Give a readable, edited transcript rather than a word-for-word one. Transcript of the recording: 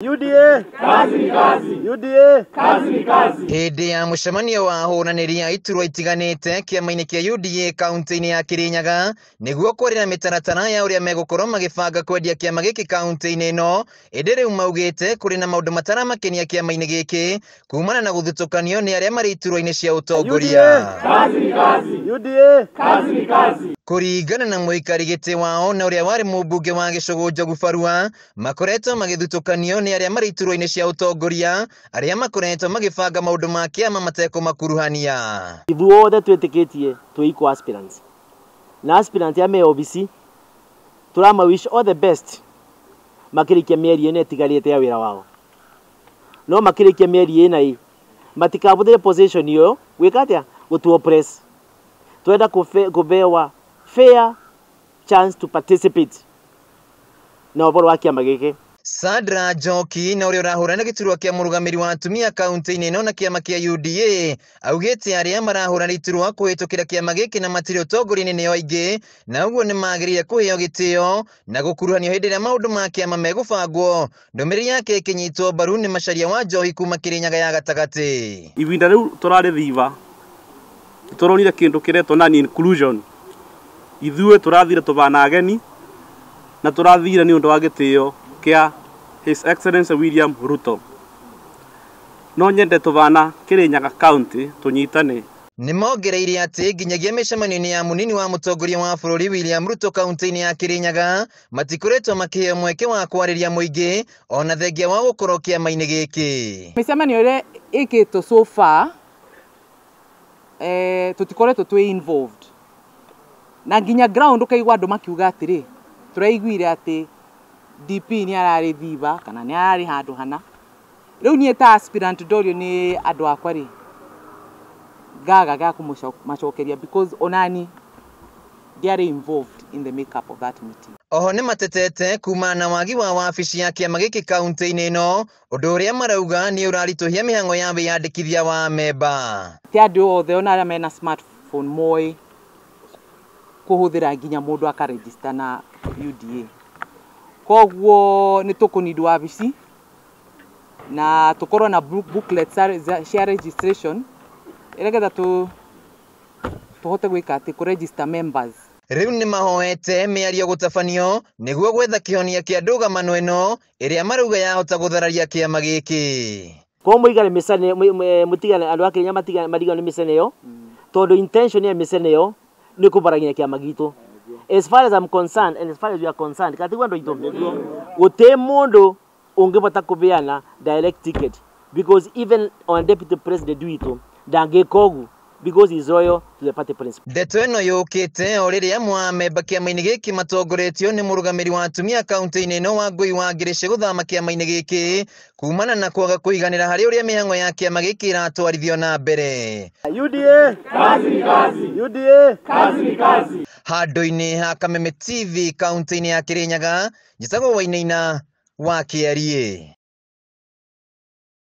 UDA kazi ni kazi. UDA kazi ni kazi. Hĩndĩ ya mũcemanio wa ahũranĩri a iturwa itiganĩte kĩama-inĩ kĩa UDA kaunti-inĩ ya Kirinyaga nĩguo kwarĩra mĩtaratara ya ũrĩa megũkorwo magĩbanga kwendia kĩama gĩkĩ kaunti-inĩ ĩno, ĩndĩ rĩu maugĩte kũrĩ na maũndũ mataramakenia kĩama-inĩ gĩkĩ kumana na gũthutũkanio nĩ arĩa marĩ iturwa-inĩ cia ũtongoria. Kazi ni kazi. UDA kazi ni kazi. Kũringana na mũikari gĩtĩ wao na ũrĩa warĩ mũmbunge wa Gĩcũgũ Njogu Barua, makoretwo magĩthutũkanio nĩ arĩa marĩ iturwa-inĩ cia ũtongoria arĩa makoretwo magĩbanga maũndũ ma kĩama matekũmakuruhania. Ithuothe twĩtĩkĩtie twĩ equal aspirants na aspirant ya me obici tũrama wish all the best makĩrĩkia mĩeri ĩna ĩtigarĩte ya wĩra wao, no makĩrĩkia mĩeri ĩna ĩ matikabũthĩre position ĩyo gwĩka atĩa gũtu oppress. Twenda kũbewa fair chance to participate na ũhoro wa kĩama gĩkĩ. Sandra Njoki na ũrĩa ũrahũrana gĩturwa kĩa mũrũgamĩri wa atumia kaunti-inĩ ĩno na kĩama kĩa UDA augĩte arĩa marahũrana iturwa kũhĩtũkĩra kĩama gĩkĩ na matirĩ ũtongoria-inĩ nĩo aingĩ, na ũguo nĩ magĩrĩire kũheo gĩtĩo na gũkuruhanio hĩndĩ ĩrĩa maũndũ ma kĩama megũbangwo. Ndũmĩrĩri yake ĩkĩnyitwo mbaru nĩ Macharia wa Njohi kuma Kirinyaga ya gatagatĩ. Ihinda rĩu tũrarĩ thiva tũronire kĩndũ kĩretwo non inclusion. Ithuĩ tũrathire tũbana ageni na tũrathire nĩ ũndũ wa gĩtĩo kĩa His Excellency William Ruto. No nyende tũbana Kirinyaga County tũnyitane. Nĩ mongereire atĩ nginyagia mĩcemanio-inĩ ya mũnini wa mũtongoria wa bũrũri William Ruto kaunti-inĩ ya Kirinyaga matikoretwo makĩheo mweke wa kwarĩria mũingĩ ona thengia wa gũkorwo kĩama-inĩ gĩkĩ. Mĩcemanio ĩrĩa ĩkĩtwo so far tũtikoretwo twĩ involved na nginya ground ũkaigua andũ makiuga atĩrĩ tũraiguire atĩ DP nĩ ararĩ thiba kana nĩ ararĩ handũ hana. Rĩu niĩ ta aspirant ndorio nĩ andũ akwa rĩ ngaga ga kũmacokeria because onani ndiarĩ involved in the makeup of that meeting. Oho nĩ matetete kumana na wagi wa wabici ya kĩama gĩkĩ kaunti-inĩ ĩno, ũndũ ũrĩa marauga nĩ ũraritũhia mĩhang'o ya wĩyandĩkithia wa memba. Ti andũ othe ona arĩa mena smartphone moĩ kũhũthĩra nginya mũndũ akaregister na UDA. Koguo nĩ tũkũnindwo wabici na tũkorwo na booklets cia registration nĩgetha tũhote gwĩka atĩ kũ-register members. Rĩu nĩ mahoete mĩario gũtabanio nĩguo gwetha kĩhonia kĩa ndũgamano ĩno ĩrĩa marauga yahota gũthararia kĩama gĩkĩ. Koguo mũigane mĩcane, mũtigane andũ a Kenya matigane marigane nĩ mĩcane ĩyo, tondũ intention ya mĩcane ĩyo nĩ kũbaragia kĩama gitũ. As far as I'm concerned and as far as we are concerned, katigwa andũ aitũ gũtirĩ mũndũ ũngĩbota kũbeana direct ticket because even on deputy president witũ ndangĩka ũguo because he is loyal to the party principle. Ndeto ĩno yũkĩte o rĩrĩa amwe a memba kĩama-inĩ gĩkĩ matongoretio nĩ mũrũgamĩri wa atumia kaunti-inĩ ĩno Wangũi wa Ngĩrĩcĩ gũthama kĩama-inĩ gĩkĩ kumana na kwaga kũiganĩra harĩ ũrĩa mĩhang'o ya kĩama gĩkĩ ĩratwarithio na mbere. UDA kazi ni kazi. UDA kazi ni kazi. Handũ-inĩ ha Kameme TV kaunti-inĩ ya Kirinyaga, njĩtagwo Wainaina wa Kĩariĩ.